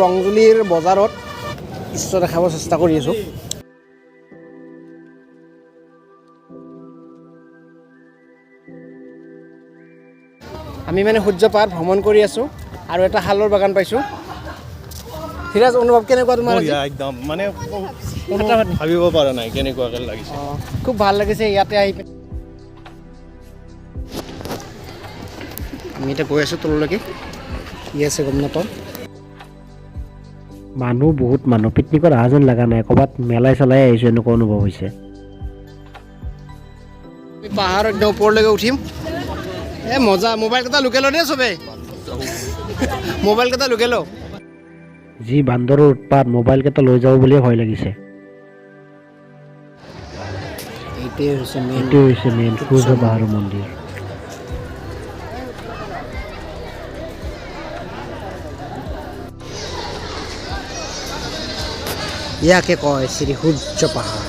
ৰংজুলিৰ বজাৰত দৃশ্য দেখাব চেষ্টা কৰি আছোঁ। আমি মানে সূৰ্য পাহাৰ ভ্ৰমণ কৰি আছোঁ আৰু এটা শালৰ বাগান পাইছোঁ। ধীৰাজ, অনুভৱ কেনেকুৱা তোমাৰ আজি? বঢ়িয়া একদম, মানে কোনো ভাবিব পৰা নাই কেনেকুৱাকে লাগিছে। অঁ, খুব ভাল লাগিছে ইয়াতে আহি পিনে। আমি এতিয়া গৈ আছোঁ তললৈকে, কি আছে গম নাপাওঁ। মানুহ বহুত মানুহ, পিকনিকত অহা যেন লগা নাই, ক'ৰবাত মেলাই চেলাই আহিছোঁ এনেকুৱা অনুভৱ হৈছে। আমি পাহাৰৰ একদম ওপৰলৈকে উঠিম। এ মজা, মোবাইল কেইটা লুকাই ল দেই চবে, মোবাইল কেইটা লুকাই ল। যি বান্দৰৰ উৎপাত, মোবাইল কেইটা লৈ যাব বুলিয়ে ভয় লাগিছে। এইটোৱে হৈছে মেইন, এইটোৱে হৈছে মেইন সূৰ্য পাহাৰৰ মন্দিৰ। ইয়াকে কয় শ্ৰী সূৰ্য পাহাৰ।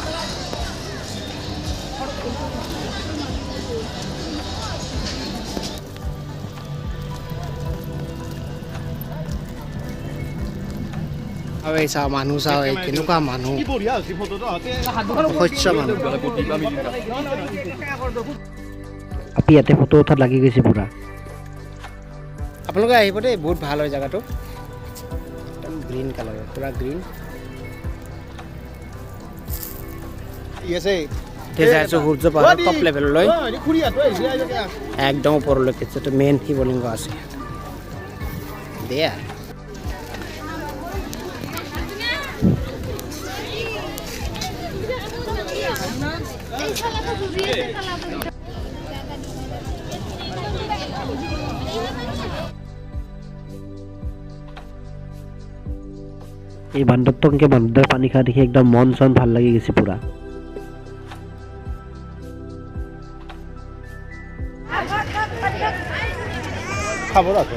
আৰু এই চাওঁ মানুহ, চাওঁ এই কেনেকুৱা মানুহ, অসহ্য মানুহ। আপি ইয়াতে ফটো উঠাত লাগি গৈছে পুৰা। আপোনালোকে আহিব দেই, বহুত ভাল হয় জেগাটো, একদম গ্ৰীণ কালাৰৰ, পুৰা গ্ৰীণ। এতিয়া যাই আছোঁ সূৰ্য পাহাৰৰ টপ লেভেললৈ, একদম ওপৰলৈকে, যিটো মেইন শিৱলিংগ আছে দেয়া। এই বান্দৰটোকে বান্দৰ পানী খোৱা দেখি একদম মন চন ভাল লাগি গৈছে পুৰা। খাব ৰাখো।